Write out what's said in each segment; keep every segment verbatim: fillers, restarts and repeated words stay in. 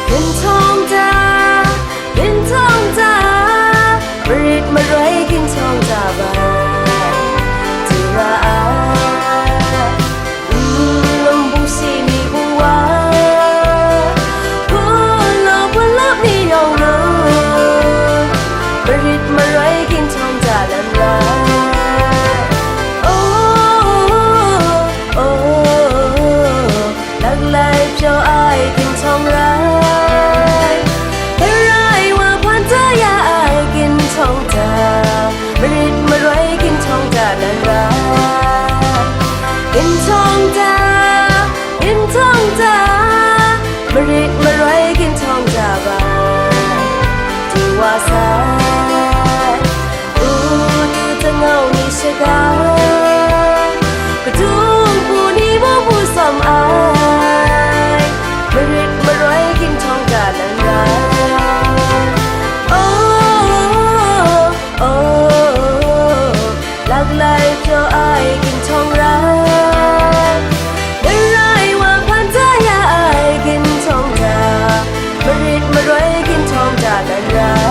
Ginhtawng da, ginhtawng da, marit maroi ginhtawng da bai, du ra ai. Nlum bungsi ni bung wa, hpunlawng hpunlap ni yawng run, marit maroi ginhtawng da lan ra. Oh, oh, oh, oh. Laklai pyaw ai ginhtawng rai, darai wa hpan da ya ai ginhtawng da, marit maroi ginhtawng da nan rai. Ginhtawng da, ginhtawng da, marit maroi ginhtawng da bai, du wa sai. Utu tangau ni shaga, kadung bu ni mung bu sawm ai, marit maroi ginhtawng da nan rai. Oh, oh, oh, laklai pyaw ai ginhtawng rai, darai wa hpan da ya ai ginhtawng da, marit maroi ginhtawng da nan rai.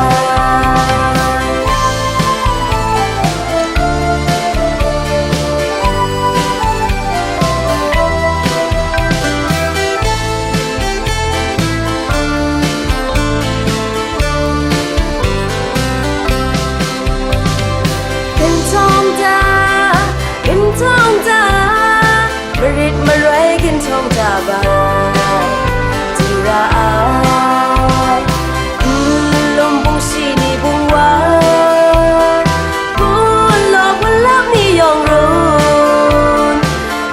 Ginhtawng da, ginhtawng da, marit maroi ginhtawng da bai, du ra ai. Nlum bungsi ni bung wa, hpunlawng hpunlap ni yawng run,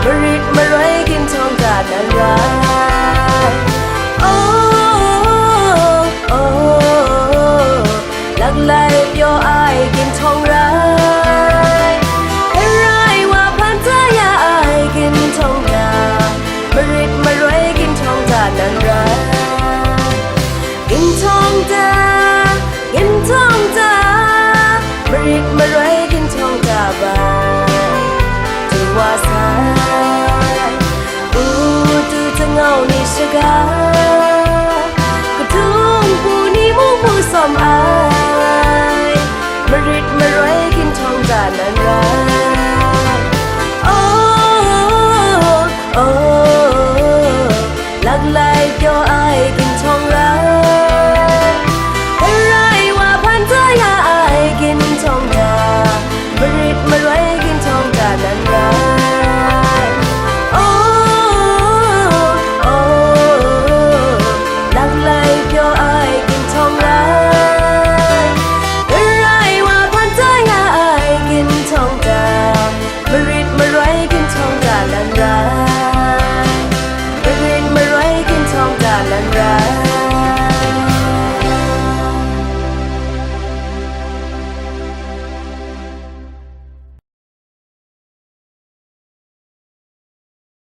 marit maroi ginhtawng da nan rai. Oh, oh, oh, oh. Laklai pyaw ai ginhtawng rai, darai wa hpan da ya ai ginhtawng da, marit maroi ginhtawng da nan rai. Ginhtawng da, ginhtawng da, marit maroi ginhtawng da bai, du wa sai. Utu tangau ni shaga, kadung bu ni mung bu sawm ai, marit maroi ginhtawng da nan rai. Oh, oh, oh, laklai pyaw ai ginhtawng rai, darai wa hpan da ya ai ginhtawng da, marit maroi ginhtawng da nan rai. Oh, oh, oh, laklai pyaw ai ginhtawng rai, darai wa hpan da ya ai ginhtawng da, marit maroi ginhtawng da nan rai, marit maroi ginhtawng da nan rai.